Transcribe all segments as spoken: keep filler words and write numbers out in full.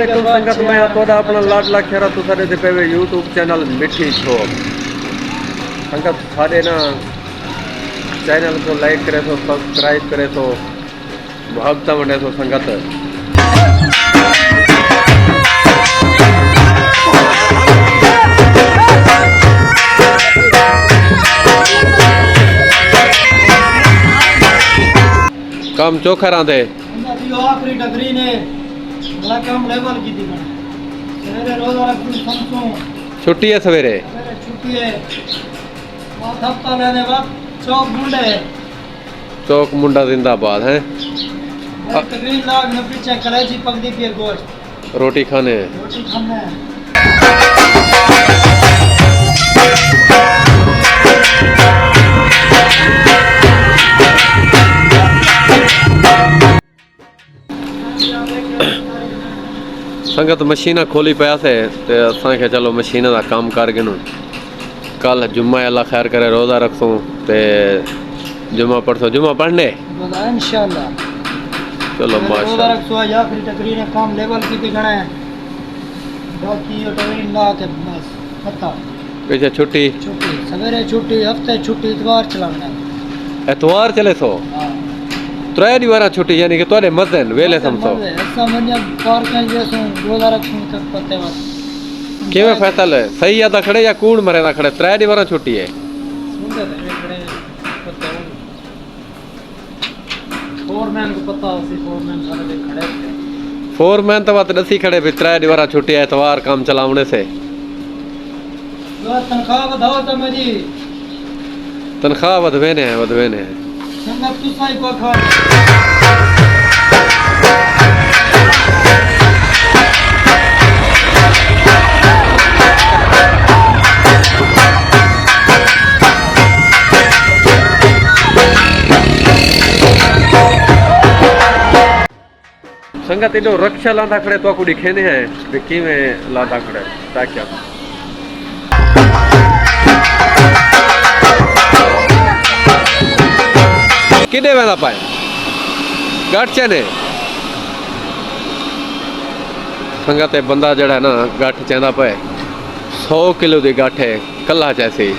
علیکم سنگت، میں ہاں تہاݙا اپݨا لاڈلا کھیرا، تساں ݙیہدے پئے وے یوٹیوب چینل مٹھی جھوک۔ سنگت ساݙے نا چینل کوں لائک کریسو، سبسکرائب کریسو، محبتاں ونڈیسو سنگت۔ کم چوکھا رہندے۔ انہاں دی آخری ڈگری نے، بڑا کم لیول کیتی کھڑا۔ سویرے روزہ رکھوں سمسوں۔ چھٹی ہے سویرے؟ سویرے چھٹی ہے۔ بس ہفتہ لینے بعد چوک منڈے۔ چوک منڈا زندہ باد ہیں۔ بڑی تقریر لاگ نے پیچھے کلیجی پکدی پئی ہے گوشت۔ روٹی کھانے ہیں۔ روٹی کھانے ہیں۔ سنگت مشیناں کھولی پیا سے تے اساں کہیا چلو مشیناں دا کم کر گھنوں۔ کل جمعہ ہے، اللہ خیر کرے، روزہ رکھسوں تے جمعہ پڑھسوں۔ جمعہ پڑھنے؟ روزہ انشاءاللہ۔ چلو روزہ ماشاءاللہ۔ رکھسوں، یا پھر تقریر کم لیول کیتی کھڑا ہے۔ باقی یہ ٹرین لا کے بس پتہ۔ پیچھے چھٹی؟ چھٹی، سویرے چھٹی، ہفتے چھٹی، اتوار چلاوݨا ہے۔ اتوار چلیسو؟ ہاں۔ ترے ݙیہاڑاں چھٹی، یعنی کہ تہاݙے مزے ہن، ویلے سمسو۔ مزے، اساں ونڄاں پارکاں وچ ویسوں، روزہ رکھوں تے پتے وقت۔ کیویں فیصل ہے؟ صحیح آہدا کھڑے یا کوڑ مریندا کھڑے؟ ترے ݙیہاڑاں چھٹی ہے۔ سنگت ہے کھڑے، پتے وقت۔ فورمین کوں پتہ ہوسی، فورمین سارے دے کھڑے تھے۔ فورمین تاں وت ݙسی کھڑے بھئی ترے ݙیہاڑاں چھٹی ہے، اتوار کم چلاوݨے سے۔ یار تنخواہ ودھاؤ تاں میݙی۔ تنخواہ ودھوینے ہیں، ودھوینے ہیں۔ سنگت تساں ہی کو کھا۔ سنگت ایݙو رکشہ لاندا کھڑے، تہاکوں ݙکھیندے ہیں بھئی کیویں لاندا کھڑے۔ تاکہ کݙے ویندا پئے؟ ڳٹھ چیندے۔ سنگت اے بندہ جیڑھا ہے نا ڳٹھ چیندا پئے، سو کلو دی ڳٹھ ہے۔ کلہا چیسی۔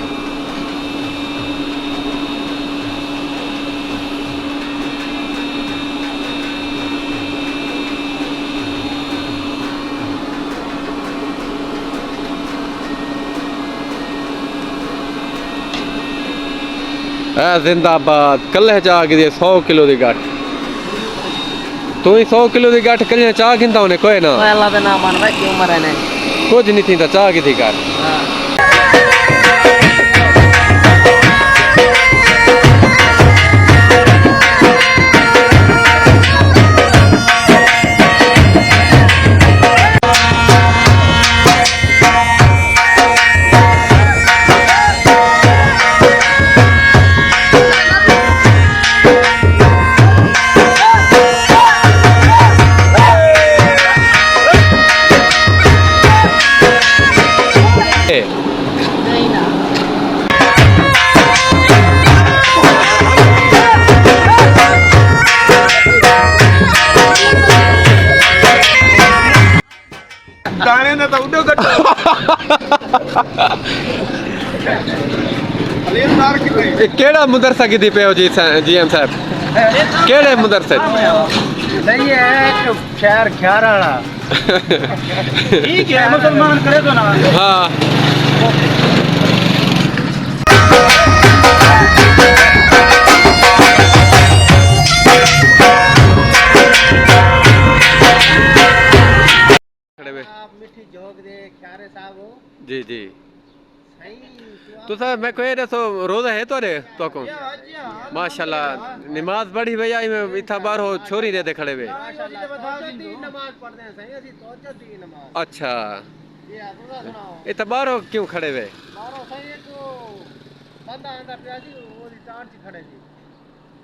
اے زندہ باد، کلہے چا گھدی سو کلو دی ڳٹھ۔ توں ہی سو کلو دی ڳٹھ کلہے چا گھندا ہونے کوئے نا۔ اوئے اللہ دا ناں من بھائی، کیوں مرے نے؟ کجھ نہیں تھیندا، چا گھدی کر۔ ہاں۔ دانے دا تاں اݙو گھٹو۔ حلیم نار کتنے؟ اے کیڑھا مدرسہ گھدی پئے ہو جی سا-، جی ایم صاحب؟ کیڑھے مدرسے؟ نہیں، ہے ایک شہر کھیار والا۔ ٹھیک ہے، مسلمان کرے تو نا۔ ہاں۔ کھڑے وے۔ آپ مٹھی جھوک دے کھیارے صاحب ہو؟ جی، جی۔ صحیح۔ تساں میکوں اے ݙسو، روزہ ہے تہاݙے؟ تہاکوں؟ جی ہاں، جی ہاں۔ ماشاءاللہ، نماز پڑھی وے یا ایویں اتھاں ٻاہروں چھوری دے دے کھڑے وے؟ ماشاءاللہ، تہجد دی نماز پڑھدے ہیں سائیں، اسی تہجد دی نماز۔ اچھا۔ جی ہاں، تساں سݨاؤ۔ اتھاں ٻاہروں کیوں کھڑے وے؟ ٻاہروں سائیں، ہک بندہ آندا پیا سی، اوندی ٹانڈ چ کھڑے سی۔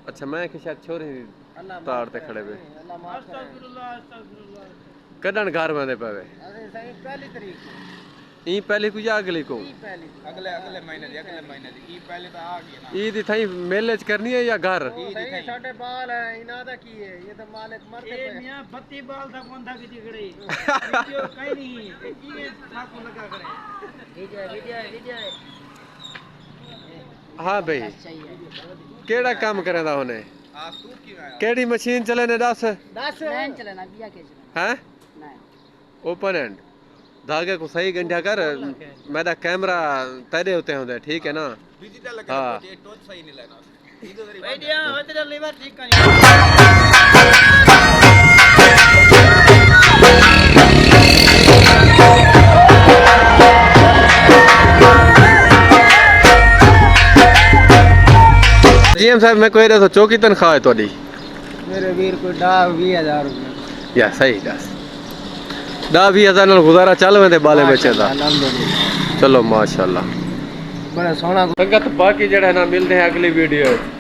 اچھا، میں کہ شاید چھوری دی اللہ معاف تاڑ تے کرے کھڑے وے۔ سائیں، اللہ معاف کرے۔ استغفر اللہ، استغفر اللہ۔ کݙݨ گھر ویندے پئے وے؟ اساں سائیں پہلی تاریخ کوں۔ ایں پہلی کوں یا اگلی کوں؟ اگلے اگلے مہینے دی اگلے مہینے دی ای پہلے تاں آ گئی نا۔ عید اتھائیں میلے اچ کرنی ہے یا گھر؟ عید اتھائیں۔ ساڈے بال ہیں، انہاں دا کی ہے؟ یہ تو مالک مرتے اے پئے۔ میاں بتی بال دا بندہ کی جگڑے۔ ویڈیو کہیں نہیں ہے، کیویں ساکوں لگا کرے؟ ویڈیو ویڈیو ویڈیو۔ ہاں بھائی، کیڑا کام کریندا ہونے؟ کیڑی مشین چلے نے دس؟ دس۔ لائن چلنا بیا کے چلنا۔ ہیں؟ نہیں۔ اوپن اینڈ۔ دھاگے کوں صحیح گنڈھیا کر، میݙا کیمرہ تیݙے اتے ہوندے، ٹھیک ہے نا؟ ہاں۔ جی ایم صاحب، میکوں اے ݙسو، چوکی تنخواہ ہے تہاݙی؟ میرے ویر کوئی ݙاہ ویہہ ہزار روپے۔ یا صحیح ݙس۔ ݙاہ ویہہ ہزار نال گزارا چل ویندے ٻالیں ٻچیں دا؟ ماشاءاللہ، الحمدللہ۔ چلو ماشاءاللہ۔ بڑا سوہݨا۔ سنگت باقی جیڑھا ہے نا، ملدے ہیں اگلی ویڈیو وچ۔